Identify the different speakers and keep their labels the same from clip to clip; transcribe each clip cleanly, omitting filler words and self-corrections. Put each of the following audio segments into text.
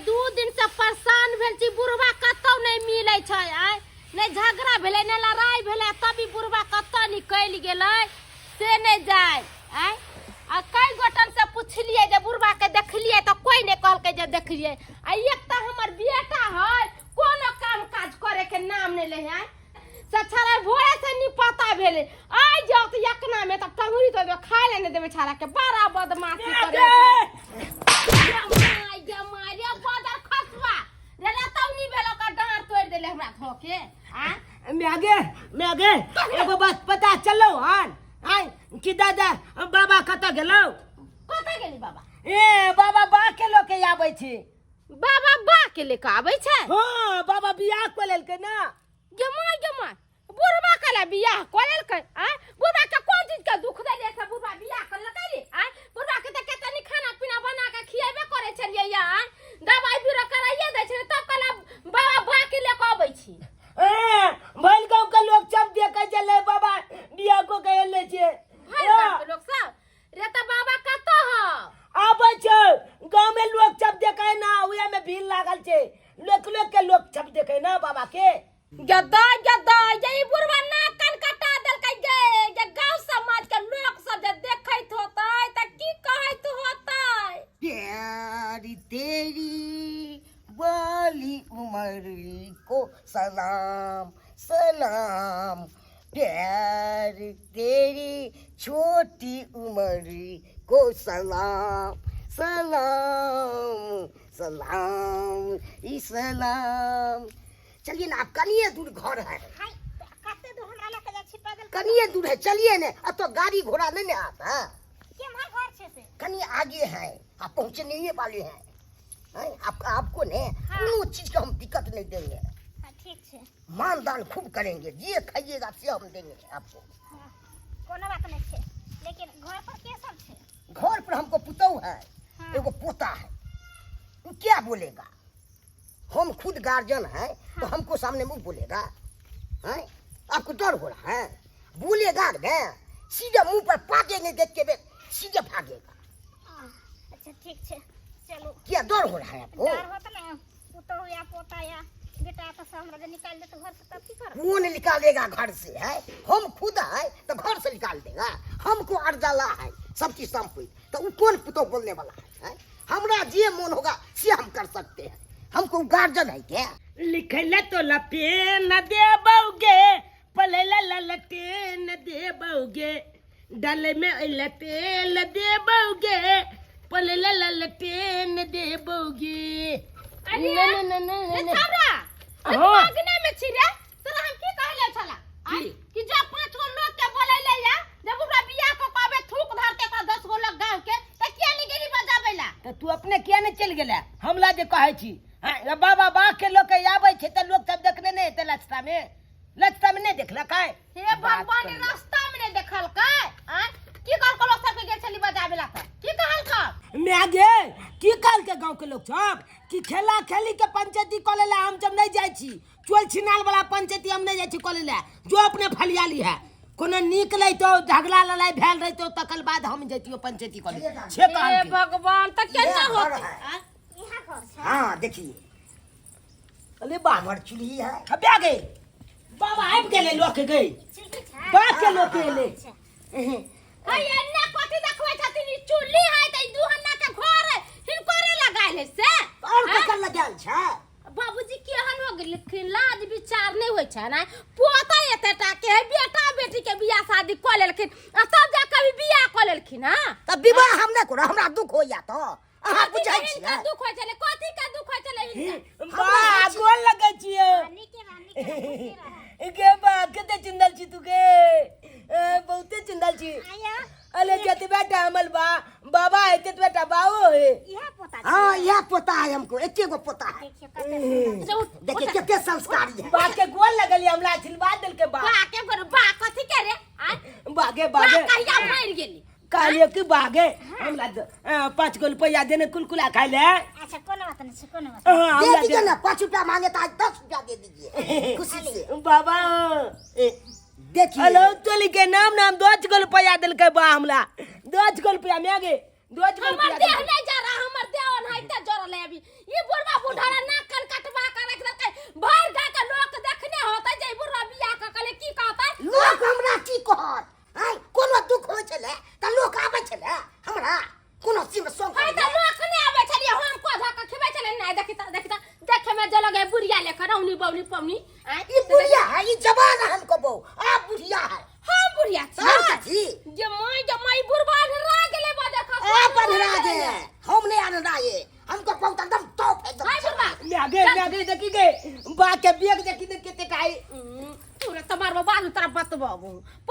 Speaker 1: 2 दिन से परेशान भेल छी। बुढ़वा कतौ नहि मिलै छै। आय नहि झगड़ा भेलै, नहि लड़ाई भेलै, तभी बुढ़वा कतऽ निकलि गेलै से नहि जाय। आय आ कई गोटन से पुछलियै जे बुढ़वा के देखलियै, तऽ कोई नहि कहलकै जे देखलियै। आ एक तऽ हमर बेटा है, कोनो काम काज करे के नाम नहि लै है। से छड़ा भोरे से नहीं पता भेलै। आइ जाओ तऽ यकना में तऽ टंगरी तो देबै, खाय ले नहि देबै छड़ा के। बड़ा बदमाशी करे छै। गे माय, गे माय रे, बदर खसुआ रे, लतौनी भेल ओकर डाँड़ तोड़ि देले हमरा धोके आ।
Speaker 2: मैं गे, एगो बात पता चललो हन आय कि दादा बाबा कतऽ गेलौ?
Speaker 1: कतऽ गेली बाबा?
Speaker 2: ए बाबा बा के लोके आबै छी।
Speaker 1: बाबा बा के लेके आबै छै?
Speaker 2: हाँ, बाबा बियाह कऽ लेलकै ना।
Speaker 1: गे माय, गे माय, बुढ़बा कला बियाह कऽ लेलकै? आँय, बुढ़बा के कोन चीज के दुख देलियै से बुढ़बा बियाह कऽ लेलकै रे? आँय, बुढ़बा के तऽ कते नीक खाना पीना बना के खिएबे करै छलियै या, आँय, दवाई बीरो कराइए दै छलियै, तब कला बाबा बा के लऽ कऽ अबै छी?
Speaker 2: ए भैल गाँव के लोग सब देखे छलै बाबा बियाह कऽ के एले छै।
Speaker 1: भरि गाँव के लोक सब रे? तऽ बाबा कतऽ हौ?
Speaker 2: आबै छै। गाँव में लोग सब देखे ना, उहे में भीड़ लागल छै। लोक लोक के लोग सब देखे ना बाबा के।
Speaker 1: गदा गदा, ये ई बुढ़वा नाक कान कटा देलकै गे। जे गांव समाज के लोक सब जे देखैत होतै तऽ की कहैत होतै?
Speaker 3: प्यार तेरी वाली उम्र को सलाम सलाम, प्यार तेरी छोटी उम्र को सलाम सलाम सलाम ई सलाम। चलिए ना, आप कनिए दूर घर है।
Speaker 4: हाय, कते दूर हमरा लऽ के जाइ छी पैदल?
Speaker 3: कनिए दूर है, चलिए ने। अब तो गाड़ी घोड़ा नहीं ना आता है।
Speaker 4: केम्हर घर छै से?
Speaker 3: कनी आगे है, आप पहुंचने ही वाले हैं, हैं? आप आपको ने कोनो चीज का हम दिक्कत नहीं देंगे।
Speaker 4: हाँ, ठीक छै।
Speaker 3: मान दान खूब करेंगे, जे खाइएगा से हम देंगे आपको।
Speaker 4: हाँ, कोनो बात नहीं छै, लेकिन घर पर के सब छै?
Speaker 3: घर पर हमको पुतहु है।
Speaker 4: हाँ।
Speaker 3: एगो पोता है। वो क्या बोलेगा? हम खुद गार्जियन है तो हमको सामने मुंह बोलेगा हैं? आपको डर हो रहा है? बोलेगा ने, सीधे मुंह पर पाटेंगे, देख के बे सीधे भागेगा।
Speaker 4: हाँ, अच्छा ठीक छै, चलू।
Speaker 3: क्या डर हो रहा है आपको?
Speaker 4: डर होत ने, पुतहु या पोता या बेटा तो सब हमरा जे निकालि देत घर से तब की करब?
Speaker 3: कौन निकालेगा घर से है? हम खुद है तो घर से निकाल देगा हमको। अर्जाला है सब चीज संपत्ति, तो वो कौन पुतोह बोलने वाला है, हैं? हमरा जे मन होगा से हम कर सकते हैं। हमको गार्जियन है क्या?
Speaker 2: लिखले तो लपेन देबौगे, पलेला ललटेन देबौगे, डले में अइले तेल देबौगे, पलेला ललटेन देबौगे।
Speaker 1: अरे
Speaker 2: न न न न
Speaker 1: ए
Speaker 2: न।
Speaker 1: छौड़ा, ए तू
Speaker 2: हाँ।
Speaker 1: अग्ने में छी रे? तोरा हम की कहले छला आय?
Speaker 2: की?
Speaker 1: कि जो पांच गो लोग के बोलैले या जब ओकरा बियाह क कहबे, थूक धरते ओकरा 10 गो लोग गांव के, त किया नहीं गेली बजाबै ला?
Speaker 2: तऽ तू अपने किया नहि चलि गेलै? हमला जे कहै छी हाँ, बाबा बाघ के लोग के आबै छै तऽ लोग सब देखने नहि हेतै? लचता में, लचता में नहि देखलकै?
Speaker 1: हे भगवान, रास्ता में नहीं देखलकै? आय, की कहलको लोग सब के गेल छली बजाबै ला त की कहलको?
Speaker 2: मैं गे, की कहलकै गाँव के लोग सब कि खेला खेली के पंचायती कऽ ला हम जब नहीं जाइ छी, चोल छिनाल वाला पंचायती हम नहीं जाइ छी कऽ ला। जो अपने फलियाली है, कोनो नीक लैतो, झगड़ा लड़ाई भेल रहितो, तकर बाद हम जैतियो पंचायती कऽ ले छे।
Speaker 1: हे
Speaker 2: कहलकै
Speaker 1: भगवान, त केना
Speaker 3: ये घर
Speaker 1: होतै?
Speaker 3: है।
Speaker 1: आय?
Speaker 4: इहाँ घर छै?
Speaker 3: हाँ, देखिए।
Speaker 2: अरे बा।
Speaker 3: हमर चूल्ही है।
Speaker 2: हबे गई, बाबा आबि गेलै लोक गई।
Speaker 4: चुल्ही छै?
Speaker 2: बा के लोक एलै।
Speaker 4: अच्छा।
Speaker 1: है एन्ने कथी देखबै छथिन? ई चुल्ही है त ई दुहन्ना के घर है, हिनकरे लगायल है से?
Speaker 3: और ककर लगायल छै?
Speaker 1: बाबूजी केहन हो गेलखिन, लाज विचार नहि होइ छै ने? पोता एतेटा के है, बेटा बेटी के बियाह शादी कऽ लेलखिन आ तब जा कऽ भी बियाह कऽ लेलखिन। हँ।
Speaker 3: तऽ विवाह हम नहि करब, हमरा दुख होइया तऽ अहाँ
Speaker 1: कथी
Speaker 3: बुझै
Speaker 1: के हिनका
Speaker 3: छियै?
Speaker 1: दुख होइ छलै? कथी के दुख होइ छलै हिनका?
Speaker 2: बा, गोल लगै छियै।
Speaker 4: नीके रह, नीके रह, खुशी रह।
Speaker 2: गे बा, कते चुंदल छी तू गे? ए, बहुते चुंदल छी।
Speaker 4: आया।
Speaker 2: अरे जतबे टा हमर बा बाबा है ततबे टा बाओ है।
Speaker 4: इएह पोता छै?
Speaker 3: हाँ, यह पोता है हमको, एके गो पोता है।
Speaker 4: देखियौ कते सुन्दर।
Speaker 1: अच्छा, उठ,
Speaker 3: देखिए
Speaker 1: उठ।
Speaker 3: कते संस्कारी है।
Speaker 2: बा के गोल लगलियै, हमरा आशीर्वाद देलकै बा।
Speaker 1: बा के गोर बा कथी के रे? आँय?
Speaker 2: बागे
Speaker 1: बा
Speaker 2: बागे
Speaker 1: कहिया मरि गेली?
Speaker 2: कहलियै कि बागे हमरा 5 गो रुपैआ देने, कुलकुला खाइ ले।
Speaker 4: अच्छा, कोनो बात नहीं छै, कोनो बात नहीं।
Speaker 2: हाँ,
Speaker 3: दे
Speaker 2: हमरा
Speaker 3: दीजिए
Speaker 2: दे।
Speaker 3: ना, 5 रुपया मांगे तो आज 10 रुपया दे दीजिए खुशी से।
Speaker 2: बाबा।
Speaker 3: देखिए।
Speaker 2: हेलो, तोली के नाम नाम 10 गो रुपैआ देलकै बा हमरा, 10 गो रुपैआ। मैं गे 10 गो
Speaker 1: हमर
Speaker 2: रुपैआ
Speaker 1: देह
Speaker 2: देलकै।
Speaker 1: नहीं जा रहा, हमर देह ओनाहिते जरल है अभी। ई बुढ़वा बुढ़ारा नाक कान कटवा के रख देलकै भरि गाँव के लोक देखने होतै जे ई बुढ़वा बियाह कऽ के की कहतै
Speaker 3: लोक हमरा की कहत आँय कोनो दुख होइ छलै तऽ लोक आबै छलै हमरा कोनो चीज संग
Speaker 1: हाय तऽ लोक नहि आबै छलियै हम को धऽ के खिबै छलियै नहि देखी तऽ देखी तऽ देखे में जे लगे बुढ़िया लेखन औनी बौनी पौनी आँय
Speaker 3: ई बुढ़िया है ई जवान है हमको बहु आप बुढ़िया है
Speaker 1: हम बुढ़िया छी
Speaker 3: हम कथी
Speaker 1: जे माय जे माय बुढ़वा अन्हरा गेलै बा देखा
Speaker 3: आप अन्हरा गे हम नहीं अन्हरा ये हमको बहुत एकदम टॉप है एकदम
Speaker 1: हाय बुढ़वा
Speaker 2: गे गे गे देखी गे बा के बेग देखी ने केते टाई
Speaker 1: तोरा त मारबो बाद में तोरा बतबो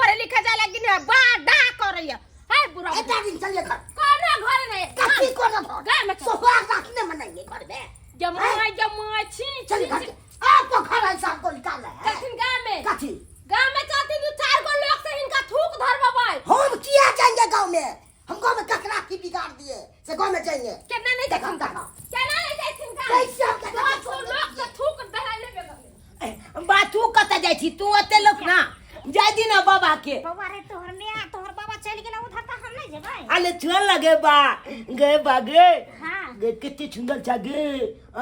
Speaker 1: पढ़े लिखे जाय लगी ने बा डा करैया हाय बुढ़वा
Speaker 3: एता दिन चलिए घर
Speaker 1: कोनो घर नहीं
Speaker 3: कथी कोनो घर
Speaker 1: गाय में चल।
Speaker 3: सोहाग रात ने मनाइए घर में
Speaker 1: जमाई जमाई छी
Speaker 3: चलिए घर के आपको घर ऐसा हमको निकाल रहा है
Speaker 1: चलथिन गाय में
Speaker 3: कथी
Speaker 1: गाँव में चलथिन दू चार गो लोग से हिनका थूक धरबबै
Speaker 3: हम किया जाएंगे गांव में हम गांव में ककरा की बिगाड़ दिए से गांव में जाएंगे
Speaker 1: केना नहीं
Speaker 3: देखा
Speaker 1: जाथिन
Speaker 3: देखा
Speaker 1: केना नहीं जाथिन गाँव
Speaker 3: कैसे हम केना
Speaker 1: दस गो लोग से थूक धरा लेबे करबै।
Speaker 2: बा तू कतऽ जाइ छी तू ओते लोक ना जाय दी ना बाबा के
Speaker 4: बौआ रे तोहर मियाँ तोहर बाबा चलि गेला उधर तऽ हम नहि जेबै
Speaker 2: अले चल लगे बा गे बा गे
Speaker 4: हाँ
Speaker 2: गे कते सुंदर छ गे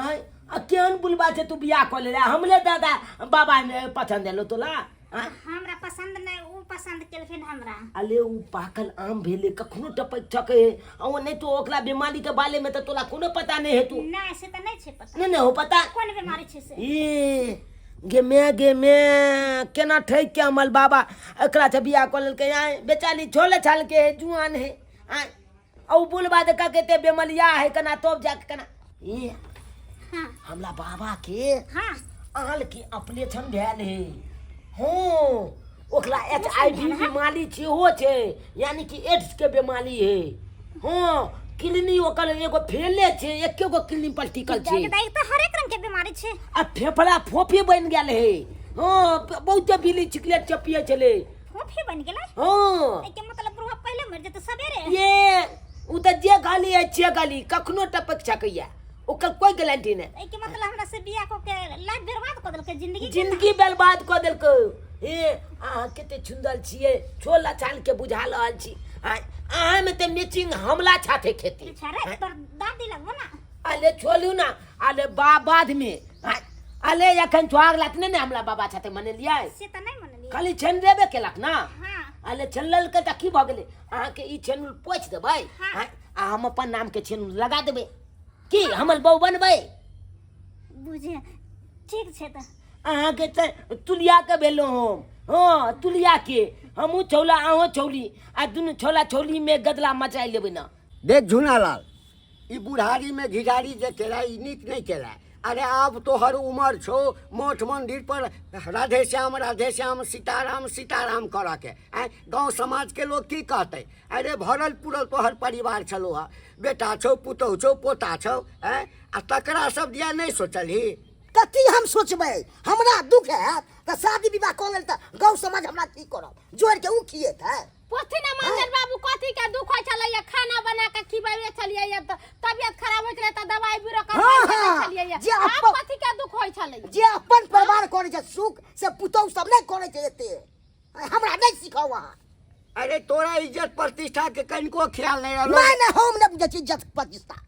Speaker 2: आय आ केहन बुलबा छै तू बियाह कऽ ले हमले दादा बाबा ने पसंद एलो तोला आय
Speaker 4: हमरा पसंद नहि ओ पसंद केलखिन हमरा
Speaker 2: अले उ पाकल आम भेले कखनो टपक सके है आ ओ नहीं तो ओकरा बीमारी के बारे में तो तोला कोनो पता नहीं है तू
Speaker 4: नहि से तऽ नहि छै पता
Speaker 2: नहीं नहीं हो पता
Speaker 4: कोन बीमारी छै से
Speaker 2: ए गे मैं गे मैं केना ठकि के हमर बाबा एकरा से बियाह कऽ लेलकै आय बेचारी छोले छाल के है जुआन है आय आ उ बुलबा देखा के ते बेमलिया है कना तब जाके कना ए
Speaker 4: हाँ
Speaker 2: हमरा बाबा के
Speaker 4: हाँ
Speaker 2: आल के ऑपरेशन भेल है हूँ ओकरा एच I V बीमारी सेहो छै यानी कि एड्स के बीमारी है हँ किडनी ओकर एगो फेले छै एके गो किडनी पर टिकल छै
Speaker 4: दाइ दाइ तऽ हरेक रंग के बीमारी छै
Speaker 2: आ फेफड़ा फोफी बनि गेल है हँ बहुते बीड़ी सिगरेट सब पियै छलै
Speaker 4: फोफी बनि गेलै
Speaker 2: हँ
Speaker 4: एहिके मतलब बुढ़वा पहिले मरि जेतै सबेरे
Speaker 2: ये उ तऽ जे गाली है से गाली कखनो टपक सकैया ओकर कोई गारंटी नहि
Speaker 4: एहिके मतलब हमरा से बियाह कऽ के लाइफ बर्बाद कऽ देलकै जिंदगी के।
Speaker 2: जिंदगी बर्बाद कऽ देलकै हे अहाँ कते सुंदर छियै छोला चाल के बुझा रहल छी अहाँमे तऽ मैचिंग हमला छाथे खेती
Speaker 4: अच्छा रे तोर दादी लगबो ना
Speaker 2: अले छोलू ना अले बा बाद में अले एखन छोआग लात ने हमरा बाबा छाथे मनेलियै
Speaker 4: से तऽ नहि मनलियै
Speaker 2: खाली छेन देबे केलक ना
Speaker 4: हाँ
Speaker 2: अले छेन लेलकै तऽ की भऽ गेलै अहाँके ई छेन पोछि देबै
Speaker 4: हाँ।
Speaker 2: आ हम अपन नामके छेन लगा देबै की हमर बहू बनबै
Speaker 4: बुझे ठीक छै तऽ
Speaker 2: अहाँके तऽ तुलियाके भेलहुँ हम हँ तुलियाके हमहूँ छौला अहूँ छौली आ दुनू छौला छौलीमे गदला मचाइ लेबै ने
Speaker 5: देख झुनालाल ई बुढ़ारीमे घिढारी जे केला ई नीक नहि केला अरे आब तोहर उमर छौ मठ मंदिर पर राधे श्याम राधे श्याम सीताराम सीताराम करऽके आँय गाँव समाजके लोग की कहतै अरे भरल पुरल तोहर परिवार छलौ हँ बेटा छौ पुतहु छौ पोता छौ आँय आ तकरा सब दिया नहि सोचलही
Speaker 3: कथी हम सोचबै हमरा दुख हैत तऽ शादी विवाह कऽ लेल तऽ गाँव समाज हमरा की करत जोड़ के ओ खिएतै
Speaker 1: पूछथिन ना मंजर बाबू कथी के दुख होइ छलैया खाना बना के खिबाबै छलियै तऽ तबियत खराब होइ छलै तऽ दवाई बीरो
Speaker 3: हाँ,
Speaker 1: करबै
Speaker 3: हाँ,
Speaker 1: छलियै
Speaker 3: जे
Speaker 1: आब कथी के दुख होइ छलै
Speaker 3: जे अपन परिवार करै छै सुख से पुतहु सब नहि करै छै एते हमरा नहि सिखाउ अहाँ
Speaker 5: अरे तोरा इज्जत प्रतिष्ठा के कनिको ख्याल नहि रहलो
Speaker 3: नहि नहि हम नहि बुझै छी इज्जत प्रतिष्ठा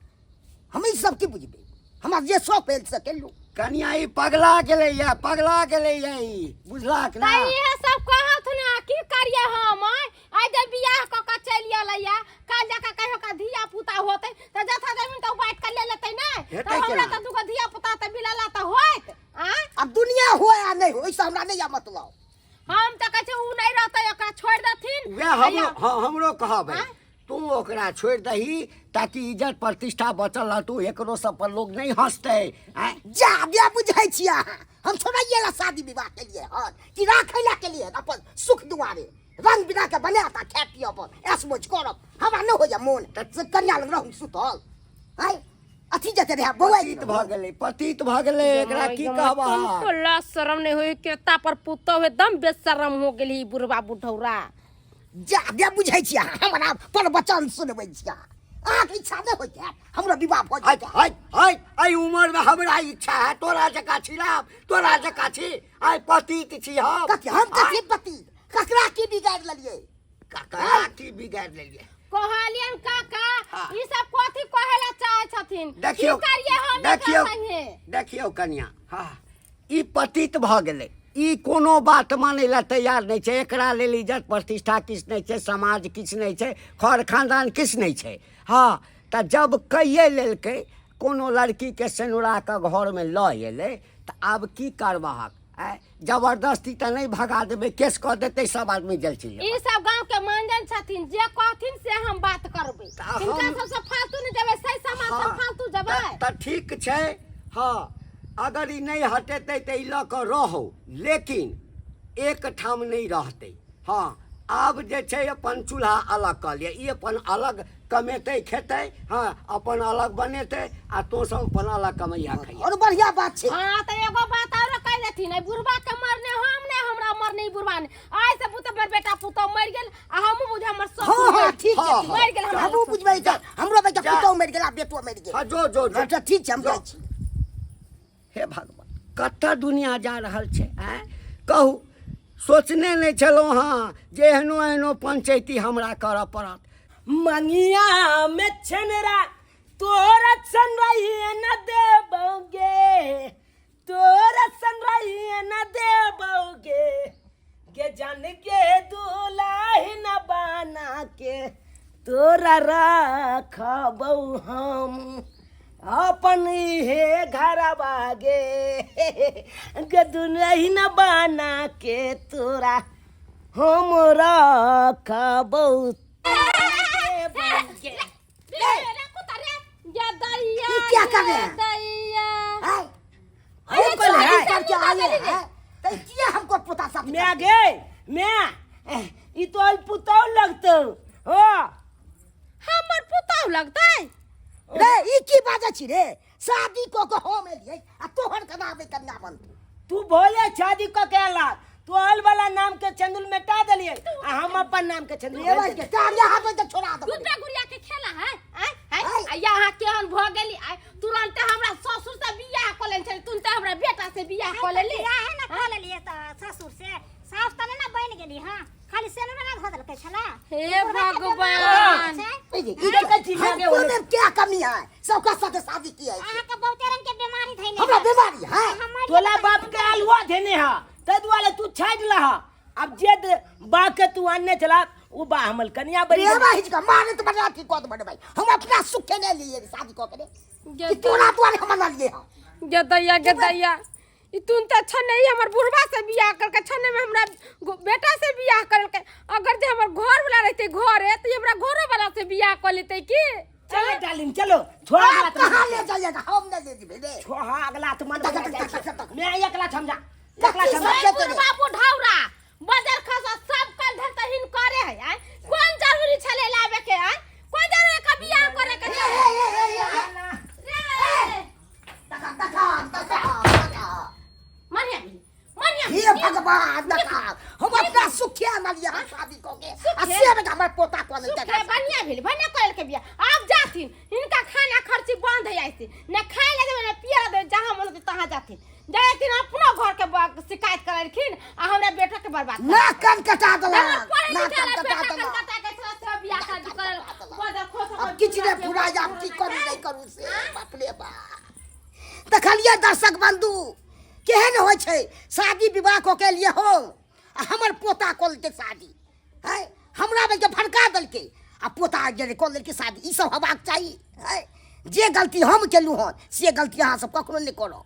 Speaker 3: हम ई सब की बुझबै हमरा जे शौक भेल से केलहुँ
Speaker 5: कनिया ई पगला गेलैया पगला गेलैया ई बुझलाक ना
Speaker 1: तऽ इहे सब कहत ना की करिए हम आइ आइ जे बियाह कऽ के चलि एलैया काल्हि जाके कहियो का धिया पुता होतै तऽ जथा जमीन तऽ बाँटि कऽ ले लेतै ने
Speaker 5: हेतै
Speaker 1: तऽ हमरा
Speaker 5: केना?
Speaker 1: तऽ दूगो धिया पुता तऽ मिलला तऽ होइत आँय
Speaker 3: आब दुनिया हो या नहि हो एहिसँ हमरा नहि यऽ मतलब
Speaker 1: हम तऽ कहै छी उ नहि रहतै ओकरा छोड़ि देथिन
Speaker 5: वएह हमरो हाँ हमरो कहब है तू ओकरा छोड़ि दही ताकि इज्जत प्रतिष्ठा बचल रहतू एकरो सब पर लोग नहीं हंसते आँय
Speaker 3: जा बे बुझै छियै अहाँ हम छोड़ैये ला शादी विवाह के लिए हन कि राखै ला के लिए अपन सुख दुआरे रंग बिना के बनायत आ खाय पियब अपन ऐश मौज करब हमरा नहि होइए मोन से कन्या लग रहू सुतल आँय अथी जते रहे बौआ
Speaker 5: पतित भऽ गेलै पतित भऽ गेलै एकरा की कहब अहाँ
Speaker 1: तुमको लाज शरम नहीं होई केता पर पुतो हुए दम बेशरम हो गेली ई बुढ़वा बुढ़ौरा
Speaker 3: जा बे बुझै छी अहाँ हमरा पर वचन सुनबै छी अहाँ अहाँके इच्छा नहि होइत हैत हमरा विवाह भऽ
Speaker 5: हाय
Speaker 3: जेतै
Speaker 5: हाय हाय एहि उमरमे हमरा इच्छा है तोरा जकाँ छी राम तोरा जकाँ छी आइ पतित छी हम
Speaker 3: कथी हम कथी पति ककरा की बिगाड़ि लेलियै
Speaker 5: ककरा की बिगाड़ि लेलियै
Speaker 1: कहलियन काका
Speaker 5: हाँ।
Speaker 1: ई सब कथी कहे ला चाहे छथिन
Speaker 5: देखियौ
Speaker 1: की करिए हम हम एकरा
Speaker 5: देखियौ
Speaker 1: संगे।
Speaker 5: देखियौ कनिया, हँ, ई पतित भऽ गेलै। ई कोनो बात मानै लए तैयार नहि छै। एकरा लेल इज्जत प्रतिष्ठा किछु नहि छै, समाज किछु नहि छै, खर खानदान किछु नहि छै। हँ, तऽ जब कैये लेलकै, कोनो लड़कीके सेनुरा कऽ घरमे लऽ एलै, तऽ आब की करबहक? आँय, जबरदस्ती तऽ नहि भगा देबै, केस कऽ देतै, सब आदमी जेल चलि
Speaker 1: ई
Speaker 5: जेबै।
Speaker 1: सब गांव के मानजन छथिन, जे कहथिन से हम बात करबै।
Speaker 5: तऽ
Speaker 1: हिनका सबसे फालतू नहि जेबै, सही समाज से फालतू जेबै।
Speaker 5: तऽ ठीक छै। हँ, अगर ई नहि हटेतै तऽ ई लऽ कऽ रहौ, लेकिन एक ठाम नहि रहतै। हँ, आब जे छै अपन चूल्हा अलग कऽ लिअ। ई अपन अलग कमेतै खेतै, हँ, अपन अलग बनेतै, आ तोँ सब अपन अलग कमैया खैया।
Speaker 3: और बढ़िया बात छै।
Speaker 1: हाँ, तऽ एगो बात आरो कहि देथिन, एहि बुढ़बा के मरने हम नहि, हमरा मरने ई बुढ़बा नहि। आइ से पुतोह हमर बेटा पुतोह मरि गेल आ हमहूँ बुझे हमर ससुर
Speaker 3: हाँ हाँ
Speaker 1: मरि
Speaker 3: ठीक
Speaker 5: हाँ,
Speaker 3: छै।
Speaker 5: हाँ।
Speaker 1: मरि गेल हमरा
Speaker 3: हमहूँ
Speaker 1: ससुर।
Speaker 3: बुझबै तऽ हमरो बेटा
Speaker 5: जा।
Speaker 3: पुतोह मरि गेल आ बेटो मरि गेल।
Speaker 5: हाँ, जो जो जो।
Speaker 3: अच्छा ठीक छै, हम
Speaker 5: जो।
Speaker 3: जाइ छी।
Speaker 5: हे भगवान, कतऽ दुनिया जा रहल छै? आँय कहू, सोचने नहि छलहुँ हँ जे एहनो एहनो पंचैती हमरा करऽ पड़त।
Speaker 2: मंगिया में छनरा तोरा सनराइए न देबोगे, तोरा सनराइए न देबोगे, गे जान के दुलाही न बना के तोरा रखबौ हम अपन हे घरवा गे, गे दुलाही न बना के तोरा हम रखबौ।
Speaker 1: रे रे कुत्ता रे, या दैया।
Speaker 3: ई क्या कर रहे हैं?
Speaker 1: दैया।
Speaker 3: हैं?
Speaker 2: अरे
Speaker 3: हम
Speaker 2: कौन है?
Speaker 3: करके आए हैं तो किया हमको पोता साथ
Speaker 2: मैं गे मैं ई तो पुतौ लगतौ हो।
Speaker 1: हमर पुतहु लगतै?
Speaker 3: रे, ई की बाजै छी रे? शादी कऽ के हम एलियै आ तोहर कना आबै कन्या बनतौ?
Speaker 2: तू भोले शादी क के आला, तू ऑल वाला नाम के चंदुल मेटा देलिए आ हम अपन नाम के चंदुल।
Speaker 3: रे भाई के तार यहाँ पे छोड़ा दो।
Speaker 1: गुड्डा गुड़िया के खेला है? आय आय।
Speaker 3: आय।
Speaker 1: आ यहाँ केहन भऽ गेली? आय, तुरंते हमरा ससुर से बियाह कऽ लेने छलै, तुरंते हमरा बेटा से बियाह कऽ लेली।
Speaker 4: बियाह है ना कऽ लेलियै तऽ ससुर से साउस तऽ नहि ने बनि गेली। हाँ, खाली सेनुर ना धो देलकै छला।
Speaker 1: हे भगवान।
Speaker 3: ई जे,
Speaker 2: ई देखै छी मागे
Speaker 3: हमको
Speaker 2: ओने।
Speaker 3: में क्या कमी है? सबका साथ शादी किया है।
Speaker 4: अहाँके बहुते रंग के बीमारी धैले
Speaker 3: हमरा
Speaker 4: है।
Speaker 3: बीमारी है?
Speaker 4: अहाँ मरि
Speaker 2: तोला
Speaker 4: जेबै।
Speaker 2: बाप के आलुआ देने हा, तै दुआरे तू छाड़ि लहा। अब जे बा के तू आनने छला ओ बा हमल कनिया बनि
Speaker 3: रे
Speaker 2: गेल।
Speaker 3: भाई का मारे तो बड़ा ठीक कऽ दे भाई, हम अपना सुख के नहीं लिए शादी कऽ के रे।
Speaker 1: गे
Speaker 3: कि तोरा दुआरे हम ना लिए हम।
Speaker 1: गे दैया, गे दैया, ई तुन तऽ छने ही हमर बुढ़वा से बियाह करके छने में हमरा बेटा से बियाह करलकै। अगर जे हमर घर वाला रहते घरे तऽ ई हमरा घरो वाला से बियाह कऽ लेतै की?
Speaker 2: चलो डार्लिंग चलो, छोड़ा
Speaker 3: आप
Speaker 2: अगला तो
Speaker 3: कहाँ ले जाइएगा? हम नहीं ले जेबै रे।
Speaker 2: छोड़ा, हाँ, अगला तो मन
Speaker 3: तक,
Speaker 2: बना
Speaker 3: तक,
Speaker 2: जाइ
Speaker 3: तक,
Speaker 2: छै।
Speaker 3: तक, तक।
Speaker 2: मैं एकला समझा, एकला
Speaker 3: कथी
Speaker 2: समझा।
Speaker 3: सब?
Speaker 1: ए बुढ़वा बुढ़ौरा बजर खसा सब कल धर तऽ हिनकरे है। आय, कोन जरूरी छलै लाबे के? आय, कोन जरूरी के बियाह करे के छलै? रे
Speaker 3: तका तका तका तका।
Speaker 1: मनिया मनिया।
Speaker 3: हे भगवान, देखा हम अपना सुखिया ना लिया हम शादी कऽ के आ से में हमर पोता कऽ लेलकै।
Speaker 1: सुखे बढ़िया भेल, बढ़िया करल के बियाह। आब जाथिन, हिनका खाना खर्ची बंद है ऐसे, न खाए ला देबै न पिए ला देबै, जहाँ मन होतै तहाँ जाथिन। जाथिन अपनो घर के शिकायत करलखिन आ हमरा बेटा के बर्बाद कर
Speaker 3: ना कान कटा
Speaker 1: हमर
Speaker 3: देलक
Speaker 1: पढ़े
Speaker 3: ना
Speaker 1: लिखे
Speaker 3: कान
Speaker 1: वाला
Speaker 3: कटा
Speaker 1: बेटा
Speaker 3: देलक।
Speaker 1: कन कटा के छला से बियाह शादी करल बदल खोस।
Speaker 3: अब किछु नहि फुराय, आब की करू नहि करू से। बाप रे बाप, देखलियै दर्शक बंधु केहन होइ छै शादी विवाह कऽ के लिए हो आ हमर पोता कऽ लेलकै शादी है, हमरा बेर के भड़का देलकै आ पोता जे कऽ लेलकै शादी। ई सब हेबाक चाही है? जे गलती हम केलहुँ हन से गलती अहाँ सब कखनो नहि करब।